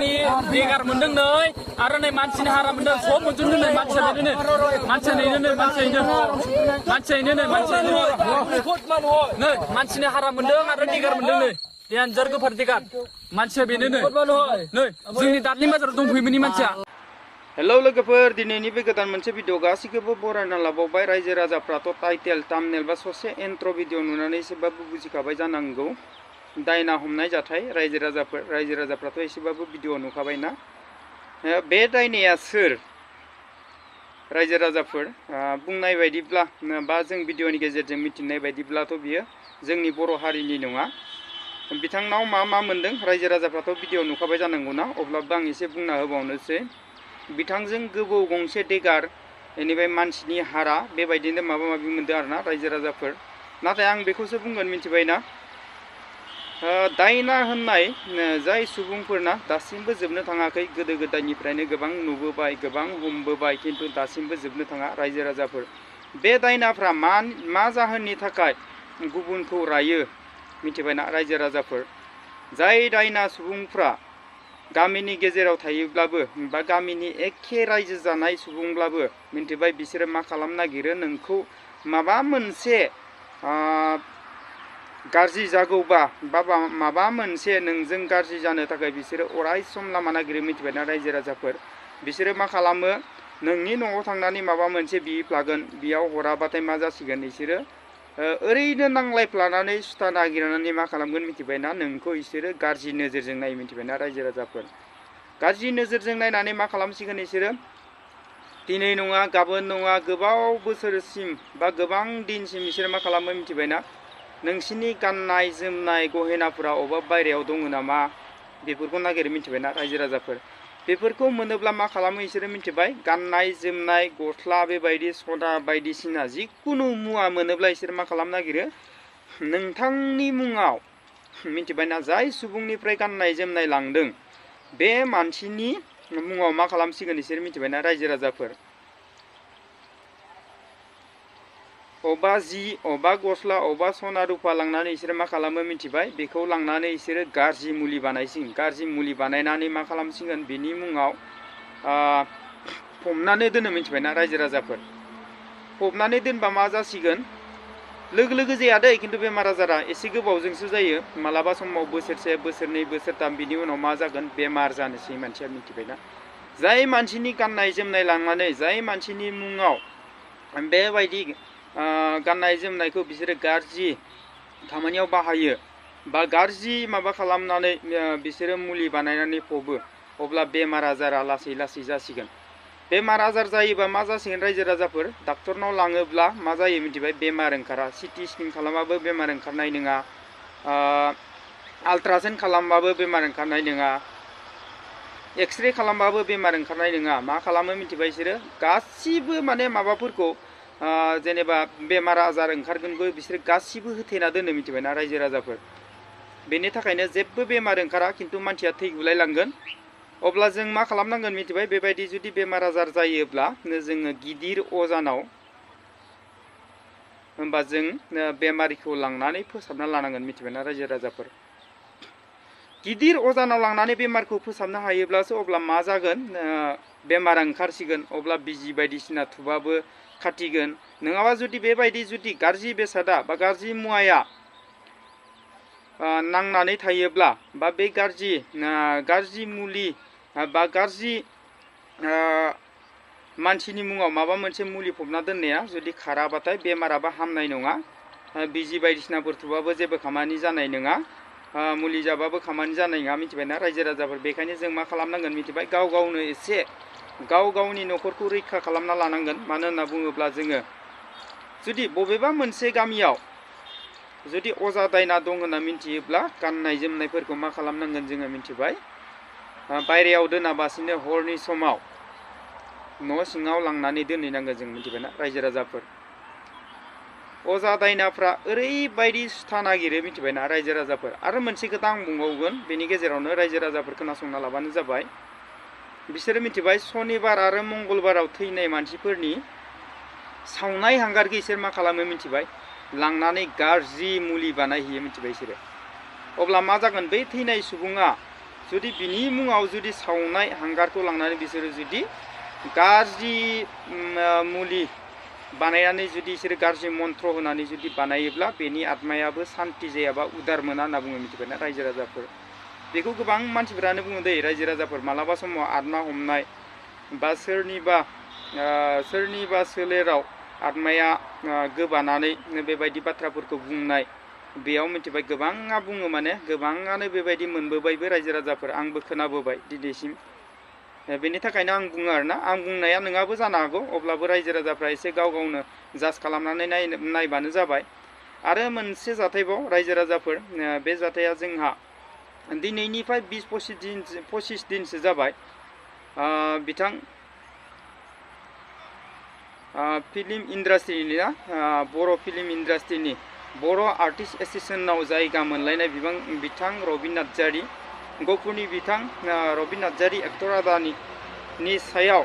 मानसिनि बेगार मोनदों नै आरो नै मानसिनि हारा मोनदों सब मोनजोबदों नै मानसियानो नै मानसिनि हारा मोनदों आरो बेगार मोनदों नै देन्जार गोफार देगार मानसिया बेनो नै जोंनि दादनि बाजाराव दंफैयोमोन मानसिया हेलौ लोगोफोर दिनैनि बे गोदान मोनसे भिडिअ गासिखौबो बरायना लाबावबाय रायजो राजाफ्राथ' टाइटेल थाम्बनेल बा ससे एन्ट्र भिडिअ नुनानै एसेबाबो बुजिखाबाय जानांगौ दायना हमनाय जाथाय रायजो राजाफ्राथ' एसेबाबो भिडिअ नुखाबायना बे दायनाया सोर रायजो राजाफोर बुंनाय बायदिब्ला बा जों भिडिअनि गेजेरजों मिथिनाय बायदिब्लाथ' बियो जोंनि बर' हारिनि नङा बिथांनाव मा मोनदों रायजो राजाफ्राथ' भिडिअ नुखाबाय जानांगौना अब्लाबो आं एसे बुंना होबावनोसै बिथांजों गोबौ गंसे देगार बेनिफ्राय मानसिनि हारा बेबायदिनो माबा माबि मोनदों आरोना रायजो राजाफोर नाथाय आं बेखौसो बुंगोन मिथिबायना दायना होननाय जाय सुबुंफोरना दासिमबो जोबनो थाङाखै गोदो गोदायनिफ्रायनो गोबां नुबोबाय गोबां हमबोबाय खिन्थु दासिमबो जोबनो थाङा रायजो राजाफोर बे दायनाफ्रा मा जाहोननि थाखाय गुबुनखौ रायो मिथिबायना रायजो राजाफोर जाय दायना सुबुंफ्रा गामिनि गेजेराव थायोब्लाबो बा गामिनि एखे रायजो जानाय सुबुंब्लाबो मिथिबाय बिसोरो मा खालामनो नागिरो नोंखौ माबा मोनसे गाज्रि जागौबा बा माबा मोनसे नोंजों गाज्रि जानो थाखाय बिसोरो अराय सम लामा नागिरो मिथिबायना रायजो राजाफोर बिसोरो मा खालामो नोंनि न'आव थांनानै माबा मोनसे बिहैफ्लागोन बेयाव हराबाथाय मा जासिगोन बिसोरो ओरैनो नांलायफ्लानानै सुथा नागिरनानै मा खालामगोन मिथिबायना नोंखौ बिसोरो गाज्रि नोजोरजों नायो मिथिबायना रायजो राजाफोर गाज्रि नोजोरजों नायनानै मा खालामसिगोन बिसोरो दिनै नङा गाबोन नङा गोबाव बोसोरसिम बा गोबां दिनसिम बिसोरो मा खालामो मिथिबायना नोंसिनि गाननाय जोमनाय गहेनाफोरा अबेबा बायरायाव दङ नामा बेफोरखौ नागिरो मिथिबायना रायजो राजाफोर बेफोरखौ मोनोब्ला मा खालामो बिसोरो मिथिबाय गाननाय जोमनाय गस्ला बेबायदि सदा बायदिसिना जिखुनु मुवा मोनोब्ला बिसोर मा खालामनो नागिरो नोंथांनि मुङाव मिथिबायना जाय सुबुंनिफ्राय गाननाय जोमनाय लांदों बे मानसिनि मुङाव मा खालामसिगोन बिसोर मिथिबायना रायजो राजाफोर अबा जि अबा गस्ला अबा सना रुपा लांनानै बिसोरो मा खालामो मिथिबाय बेखौ लांनानै बिसोरो गाज्रि मुलि बानायसिगोन गाज्रि मुलि बानायनानै मा खालामसिगोन बिनि मुङाव फबनानै दोनो मिथिबायना रायजो राजाफोर फबनानै दोनबा मा जासिगोन लोगो लोगो जाया दै खिन्थु बेमार आजारा एसे गोबावजोंसो जायो मालाबा समाव बोसोरसे बोसोरनै बोसोरथाम बिनि उनाव मा जागोन बेमार जानोसै मानसिया मिथिबायना जाय मानसिनि गाननाय जोमनाय लांनानै जाय मानसिनि मुङाव बेबायदि गाननाय जोमनायखौ बिसोरो गाज्रि खामानियाव बाहायो बा गाज्रि माबा खालामनानै बिसोरो मुलि बानायनानै फबो अब्ला बेमार आजारा लासै लासै जासिगोन बेमार आजार जायोबा मा जासिगोन रायजो राजाफोर डाक्टरनाव लाङोब्ला मा जायो मिथिबाय बेमार ओंखारा सिटि स्केन खालामबाबो बेमार ओंखारनाय नङा आल्ट्रासाउन्ड खालामबाबो बेमार ओंखारनाय नङा एक्सरे खालामबाबो बेमार ओंखारनाय नङा मा खालामो मिथिबाय बिसोरो गासिबो माने माबाफोरखौ जेनेबा बेमार आजार ओंखारगोनबो बिसोरो गासिबो होथेना दोनो मिथिबायना रायजो राजाफोर बेनि थाखायनो जेबो बेमार ओंखारा खिन्थु मानसिया थैगुलायलांगोन अब्ला जों मा खालामनांगोन मिथिबाय बेबायदि जुदि बेमार आजार जायोब्ला जोङो गिदिर अजानाव होमबा जों बेमारिखौ लांनानै फोसाबना लानांगोन मिथिबायना रायजो राजाफोर गिदिर अजानाव लांनानै बेमारखौ फोसाबनो हायोब्लासो अब्ला मा जागोन बेमार ओंखारसिगोन अब्ला बिजि बायदिसिना थुबाबो खाथिगोन नङाबा जुदि बेबायदि जुदि गाज्रि बेसादा बा गाज्रि मुवाया नांनानै थायोब्ला बा बे गाज्रि मुलि बा गाज्रि मानसिनि मुङाव माबा मोनसे मुलि फबना दोननाया जुदि खाराबाथाय बेमाराबा हामनाय नङा बिजि बायदिसिनाफोर थुबाबो जेबो खामानि जानाय नङा मुलि जाबाबो खामानि जानाय नङा मिथिबायना रायजो राजाफोर बेखायनो जों मा खालामनांगोन मिथिबाय गाव गावनो एसे गावनि न'खरखौ रैखा खालामना लानांगोन मानो होनना बुङोब्ला जोङो जुदि बबेबा मोनसे गामियाव जुदि अजा दायना दं होनना मिथियोब्ला गाननाय जोमनायफोरखौ मा खालामनांगोन जोङो मिथिबाय बायरायाव दोनाबासिनो हरनि समाव न' सिङाव लांनानै दोनहैनांगोन जों मिथिबायना रायजो राजाफोर अजा दायनाफ्रा ओरैबायदि सुथा नागिरो मिथिबायना रायजो राजाफोर आरो मोनसे खोथा आं बुंबावगोन बेनि गेजेरावनो रायजो राजाफोर खोनासंना लाबानो जाबाय बिसोरो मिथिबाय सनिबार आरो मंगलबाराव थैनाय मानसिफोरनि सावनाय हांगारखौ इसोर मा खालामो मिथिबाय लांनानै गाज्रि मुलि बानायहैयो मिथिबाय बिसोरो अब्ला मा जागोन बै थैनाय सुबुङा जुदि बिनि मुङाव जुदि सावनाय हांगारखौ लांनानै बिसोरो जुदि गाज्रि मुलि बानायनानै जुदि बिसोरो गाज्रि मन्त्र होनानै जुदि बानायोब्ला बेनि आत्मायाबो सान्ति जायाबा उदार मोना होनना बुङो मिथिबायना रायजो राजाफोर। बेखौ गोबां मानसिफोरानो बुङो दै रायजो राजाफोर मालाबा समाव आत्मा हमनाय बा सोरनिबा सोलेराव आत्माया गोबानानै बेबायदि बाथ्राफोरखौ बुंनाय बेयाव मिथिबाय गोबाङा बुङो माने गोबाङानो बेबायदि मोनबोबायबो रायजो राजाफोर आंबो खोनाबोबाय दिनैसिम। बेनि थाखायनो आं बुङो आरोना आं बुंनाया नोंहाबो जानो हागौ अब्लाबो रायजो राजाफ्रा एसे गाव गावनो जाज खालामनानै नायबानो जाबाय। आरो मोनसे जाथायबाव रायजो राजाफोर बे जाथाया जोंहा दिनैनिफ्राय 20-25 दिनसो जाबाय। बिथां फिल्म इन्डास्ट्रिनि ना बर' फिल्म इन्डास्ट्रिनि बर' आर्टिस्ट एस'सिएशनाव जायगा मोनलायनाय बिथां रबि नार्जारि गहपुरनि बिथां रबि नार्जारि एक्टर आदानि सायाव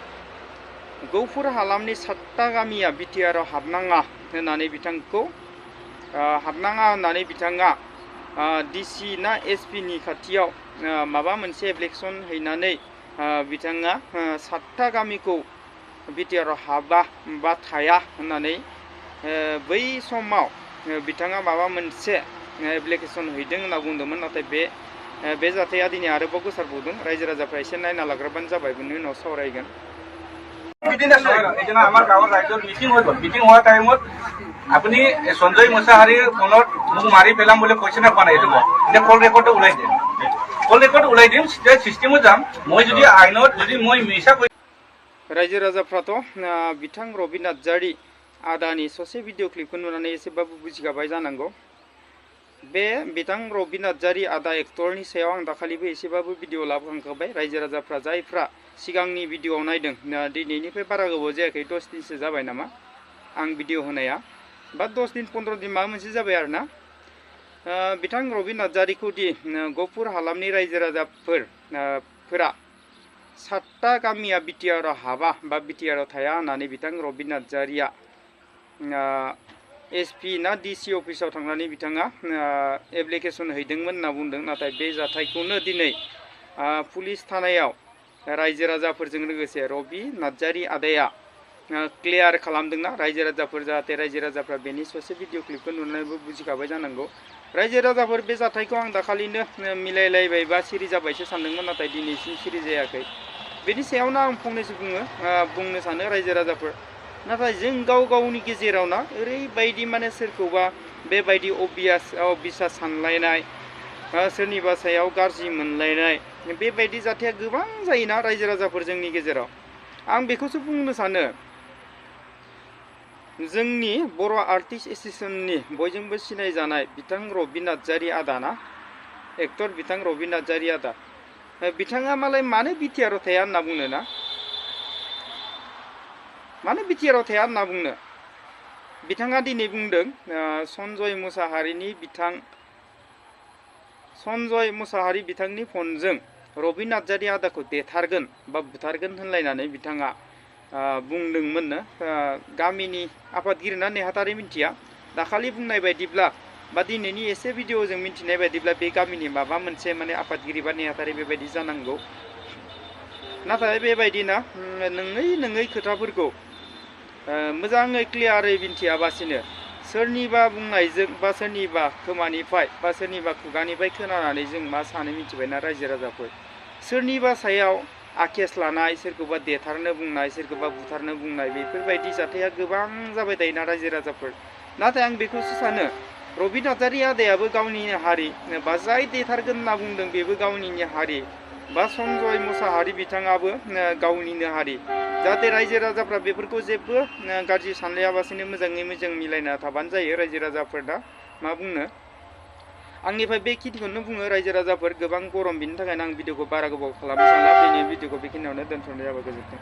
गहपुर हालामनि 7टा गामिया बिटिआरआव हाबनाङा होननानै बिथांखौ बिथाङा डिसि ना एसपि नि खाथियाव माबा मोनसे एप्लिकेसन हैनानै बिथाङा 7टा गामिखौ बिटिआरआव हाबा बा थाया होननानै बै समाव बिथाङा माबा मोनसे एप्लिकेसन हैदों होनना बुंदोंमोन। नाथाय बे जाथाया दिनै आरोबाव गोसारबावदों। रायजो राजाफ्रा एसे नायना लाग्रोबानो जाबाय बिनि उनाव सावरायगोन। আমাৰ গাঁৱৰ ৰাইজৰ মিটিং হৈ গ'ল। মিটিং হোৱাৰ টাইমত আপুনি সঞ্জয় মুছাহাৰীৰ ফোনত মোক মাৰি পেলাম বুলি কৈছে না কোৱা নাই এইটো এতিয়া কল ৰেকৰ্ডটো ওলাই দিম। কল ৰেকৰ্ড ওলাই দিম চিষ্টেমত যাম। মই যদি আইনত যদি মই মিছা रायजो राजाफ्राथ' बिथां रबि नार्जारि आदानि ससे भिडिअ क्लिपखौ नुनानै एसेबाबो बुजिखाबाय जानांगौ। बे बिथां रबि नार्जारि आदा एक्टरनि सायाव आं दाखालिबो एसेबाबो भिडिअ लाबोखांखाबाय। रायजो राजाफ्रा जायफ्रा सिगांनि भिडिअआव नायदों दिनैनिफ्राय बारा गोबाव जायाखै 10 दिनसो जाबाय नामा आं भिडिअ होनाया बा 10 दिन 15 दिन माबा मोनसे जाबाय आरोना। बिथां रबि नार्जारिखौ दि गहपुर हालामनि रायजो राजाफोरा 7टा गामिया बिटिआरआव हाबा बा बिटिआरआव थाया होननानै बिथां रबि नार्जारिया एसपि ना डिसि अफिसाव थांनानै बिथाङा एप्लिकेसन हैदोंमोन होनना बुंदों। नाथाय बे जाथायखौनो दिनै पुलिस थानायाव रायजो राजाफोरजों लोगोसे रबि नार्जारि आदाया क्लियार खालामदोंना रायजो राजाफोर जाहाथे रायजो राजाफ्रा बेनि ससे भिडिअ क्लिपखौ नुनानैबो बुजिखाबाय जानांगौ। रायजो राजाफोर बे जाथायखौ आं दाखालिनो मिलायलायबाय बा सिरि जाबायसो सानदोंमोन नाथाय दिनैसिम सिरि जायाखै। बेनि सायावनो आं फंनैसो बुंनो सानो रायजो राजाफोर। नाथाय जों गाव गावनि गेजेराव ना ओरैबायदि माने सोरखौबा बेबायदि अबिसास सानलायनाय सोरनिबा सायाव गाज्रि मोनलायनाय बेबायदि जाथाया गोबां जायोना रायजो राजाफोर जोंनि गेजेराव। आं बेखौसो बुंनो सानो जोंनि बर' आर्टिस्ट एस'सिएशननि बयजोंबो सिनायजानाय बिथां रबि नार्जारि आदा ना एक्टर बिथां रबि नार्जारि आदा बिथाङा मालाय मानो बिटिआरआव थाया होनना बुंनो ना मानो बिटिआरआव थाया होनना बुंनो। बिथाङा दिनै बुंदों सन्जय मुसाहारि बिथांनि फनजों रबि नार्जारि आदाखौ देथारगोन बा बुथारगोन होनलायनानै बिथाङा बुंदोंमोननो। गामिनि आफादगिरि ना नेहाथारि मिन्थिया दाखालि बुंनाय बायदिब्ला बा दिनैनि एसे भिडिअजों मिन्थिनाय बायदिब्ला बे गामिनि माबा मोनसे माने आफादगिरि बा नेहाथारि बेबायदि जानांगौ। नाथाय बेबायदिना नङै खोथाफोरखौ मोजाङै क्लियारै मिन्थियाबासिनो सोरनिबा बुंनायजों बा सोरनिबा खोमानिफ्राय बा सोरनिबा खुगानिफ्राय खोनानानै जों मा सानो मिथिबायना रायजो राजाफोर। सोरनिबा सायाव आकेस लानाय सोरखौबा देथारनो बुंनाय सोरखौबा बुथारनो बुंनाय बेफोरबायदि जाथाया गोबां जाबाय थायोना रायजो राजाफोर। नाथाय आं बेखौसो सानो रबि नार्जारि आदायाबो गावनिनो हारि बा जाय देथारगोन होनना बुंदों बेबो गावनिनो हारि बा सन्जय मुसाहारि बिथाङाबो गावनिनो हारि। जाहाथे रायजो राजाफ्रा बेफोरखौ जेबो गाज्रि सानलायाबासिनो मोजाङै मोजां मिलायना थाबानो जायो रायजो राजाफोरना मा बुंनो। आंनिफ्राय बे खेथिखौनो बुङो रायजो राजाफोर गोबां गरम बिनि थाखायनो आं भिडिअखौ बारा गोबाव खालामनो सानला। दिनै भिडिअखौ बेखिनियावनो दोनथ'नाय जाबाय। गोजोन्थों।